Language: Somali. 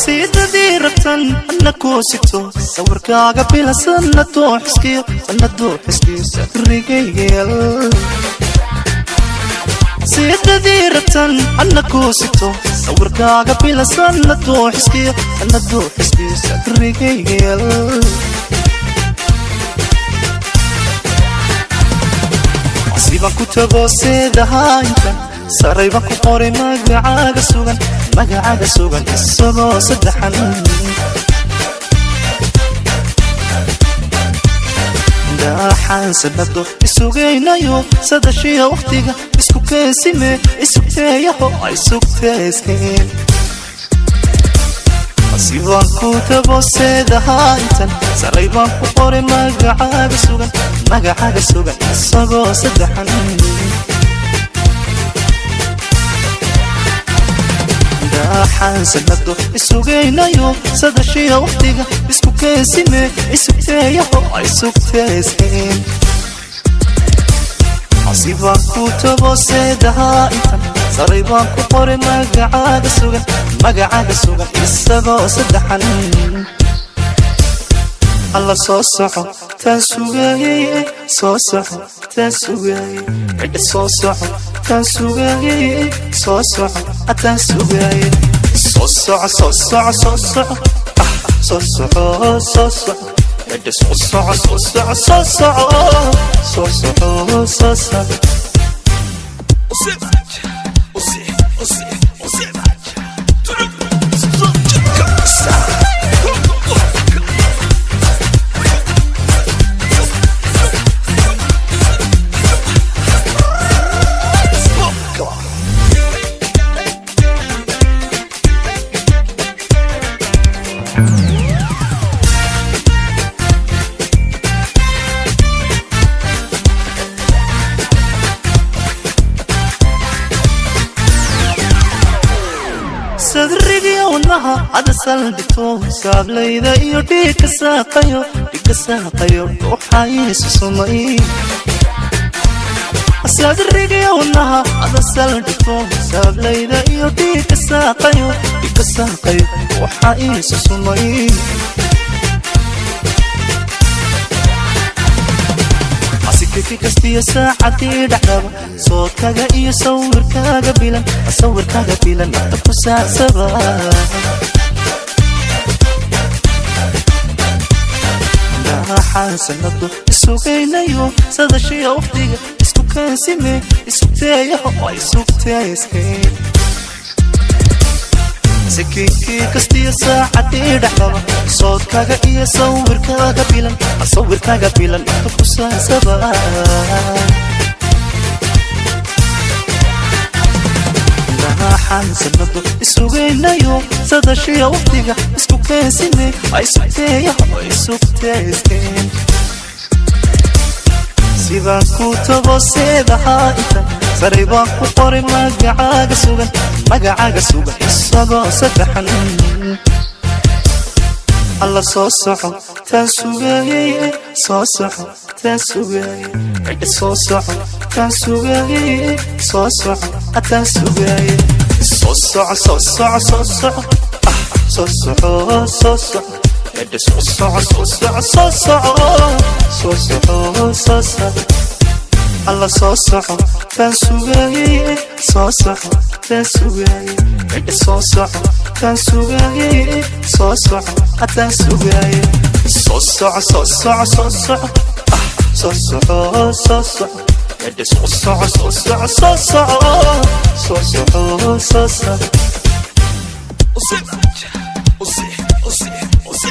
Siidadii rabtan anna kuu sigto, sawirkaaga bila sanaduu xiskiyo, sanaduu xiskiyo sadrigaygal. Siidadii rabtan anna kuu sigto, sawirkaaga bila sanaduu xiskiyo, sanaduu xiskiyo sadrigaygal. Siban ku tago seedahaa intan sarayban ku qoray magacaaga sugan, magacaaga sugan isagoo saddexan. Daaxaan sanado isugaynayo, sadashiya wakhtiga isku keensime, isugteeyaho isugteeskeen. Sibaan ku tabo seedahaa intan saray baan ku qoray magacaaga sugan, magacaaga sugan isagoo saddexan. Daaxaan sanado isugaynayo, sadashiya wakhtiga isku keensime, isugteeyaho isugteeskeen. Sibaan ku tabo seedahaa intan saray baan ku qoray magacaaga sugan, magacaaga sugan isagoo saddexan. Alla soo soco taan sugaayey, soo soco taan sugaayey, cidha soo soco taan sugaayey, soo soco taan sugaayey, soo soco, soo soco, soo soco, ah, soo soco, soo soco, cidha soo soco, soo soco, soo soco, soo soco, soo soco. Sadrigiyo wadnaha ada saldhigto, saablayda iyo dhiigka saaqayo, dhiigka saaqayo dhuuxaysu sumay. Sadrigiyo wadnaha ada saldhigto, saablayda iyo dhiigka saaqayo, dhiigka saaqayo dhuuxa iisu sumay. Asikaki kastiyo saacadii dhacdaba, soodkaga iyo sawirkaaga bilan, sawirkaaga bilan nafta ku saacsaba. Daaxaan sanado isugaynayo, sadashiya wakhtiga isku keensime, isugteeyaho oo isugteeskeen. Sakiinkii kastiyo saacadii dhacdaba, soodkaga iyo sawirkaaga bilan, sawirkaaga bilan nafta ku saacsaba. Daaxaan sanado isugaynayo, sadashiya wakhtiga isku keensime, isugteeyaho isugteeskeen. Sibaan ku tabo seedahaa intan saray baan ku qoray magacaaga sugan, magacaaga sugan isagoo saddexan. Alla soo soco taan sugaayey, soo soco taan sugaayey, cidha soo soco taan sugaayey, soo soco taan sugaayey, soo soco, soo soco, soo soco, ah, soo soco, soo soco, cidha soo soco, soo soco, soo soco, soo soco, soo soco. Alla soo soco taan sugaayey, soo soco taan sugaayey, cidha soo soco taan sugaayey, soo soco taan sugaayey, soo soco, soo soco, soo soco, ah, soo soco, soo soco, cidha soo soco, soo soco, soo soco, soo soco, soo soco. Osé, osé, osé, osé.